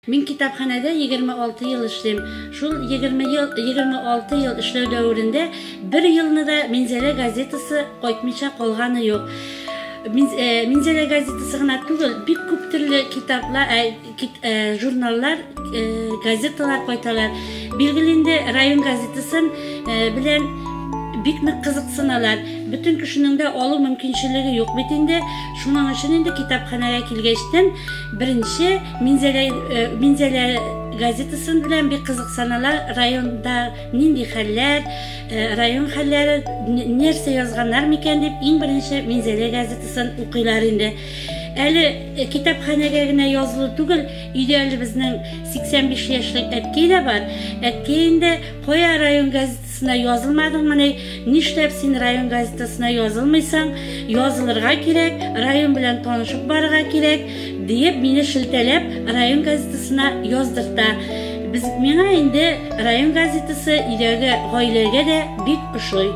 Мин китапханәдә 26 ел эшлим. Шул 20 ел, 26 ел эшләү дәверендә бер елны да Минзәлә газетасы кайтмыйча калганы юк. Минзәлә газетасы гына түгел, бик күп төрле китаплар, журналлар, газеталар кайталар. Билгеле инде, район газетасын белән бик нык кызыксыналар. Бөтен кешенең дә алу мөмкинчелеге юк бит инде. Шуның өчен инде китапханәгә килгәчтен беренче Минзәлә, Минзәлә газетасын белән бик кызыксыналар. Районда нинди хәлләр, район хәлләре, нәрсә язганнар микән дип, иң беренче Минзәлә газетасын укыйлар инде. Әле китапханәгә генә язылу түгел, өйдә әле безнең 85 яшьлек әткәй дә бар. Әткәй инде кая район газетасына язылмадыңмыни, нишләп син район газетасына язылмыйсың, язылырга кирәк, район белән танышып барырга кирәк, диеп мине шелтәләп район газетасына яздырта. Без, миңа инде район газетасы өйдәге гаиләгә дә бик ошый.